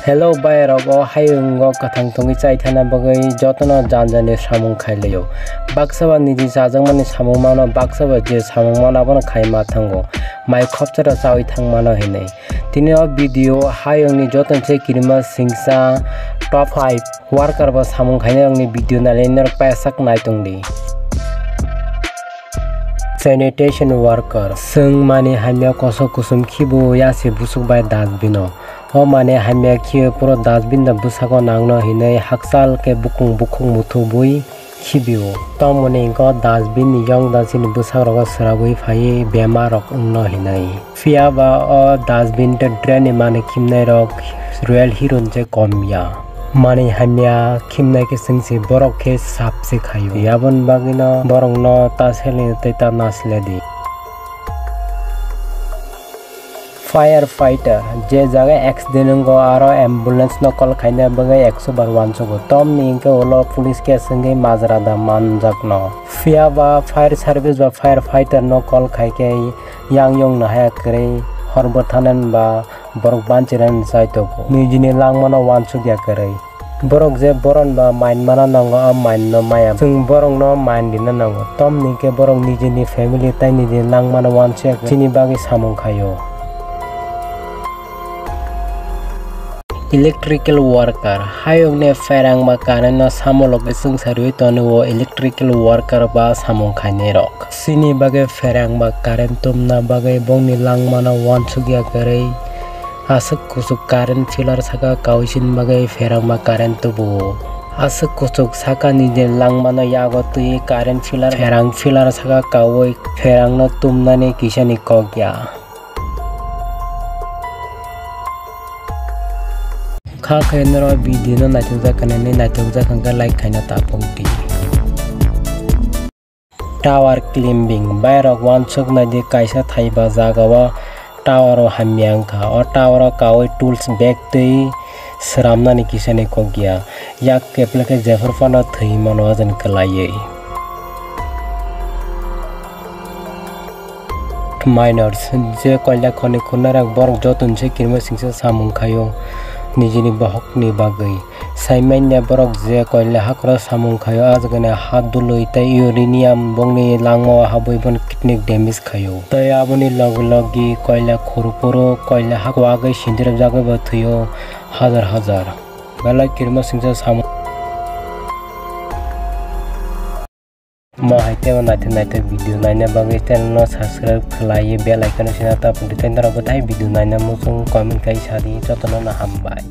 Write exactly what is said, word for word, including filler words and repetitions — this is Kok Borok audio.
Hello bai rok, o hayungo kwthang tongwi chai thana bagwi jotono jan jani samung khai laio. Baksa ba niji chajakmani samung mano, baksa ba je samung mano abono khai ma thango. Mai khopsa rok chawi thang mano hinwi. Tini o video hayungni jotono se kirima singsa top five worker bo samung khainai rokni video nai norok pasak nai tongdi. Sanitation worker. Chwng mani hamya kosok kuchum khibo yasi busuk bai dustbin o. O mani hamya khiyo puro dustbin da bwsako nangno hinwi hakchal khe bukung bukhuk muthubwi khibio. Tamoni hwnkhe o dustbin ni yong da chini bwsak rogo swragwi phaiwi bemar rok wngno hinwi. Phiya ba o dustbin tei drain ni mani khimnai rok Royal Hero ni je kom ya. Mani hamya khimnai khe chwng se borok khe sap se khaio. Aboni bagwino borokno ta seleng tei ta nasiledi. Fire fighter, je jaga accident wngo aro ambulance no call khaina bagwi ekso bar uansugo. Tamni hwnkhe ulo police case wngwi majra da manjakno. Phiya ba fire service ba fire fighter no call khai khe yang yong no haya kwrwi hor bwthanan ba borok banchiran chai tongo. Nijini langmano uansukya kwrwi. Borok je boron ba main mana nango, a main no maya. Chwng borok no main rina nango. Tamni hwnkhe borok nijini family tei nijini langmano uansukya kwrwi chini bagwi samung khaio. Electrical worker, hayung ni pherang ba current no samologwi chwngsariwi tonwi o electrical worker ba samung khainai rok. Chini bagwi pherang ba current tumna bagwi bongni langmano uansukya kwrwi aswk kuchuk current pillar saka kawi chini bagwi pherang ba current tubu. Aswk kuchuk saka ni je langmano yago twi current pillar, pherang pillar saka kawi pherang no tumnani kisani kok ya. Kha khe norok video no naithokjak khe nini naithokjak hwnkhe like khaina ta pokdi. Tower climbing, bairok uansuk naidi kaisa thaiba jagao tower o hamya wngkha. O tower o kawi tools bag twi sramnani kisani kok ya. Yak keple khe jephru phano thwi mano ajani kwlaiwi. Miners, je koila khoni khurnairok borok joto ni se kirima singsa samung khaio nijini bohokni bagwi. Saimanya borok je koila hakoro samung khaio, ajagani ha dului tei uranium bongni langmao habwi bono kidney damage khaio. Tei aboni logi logi koila khurphuru koila hak wagwi sindirwkjagwi bo thwio hajar hajar. Belai kirima singsa samung. Mo hai tei o naithok naithok video naina bagwi channel no subscribe khlaiwi bell icon no sina tapudi tei norok bwthai video naina muchung comment khai sadi jotono no hambai.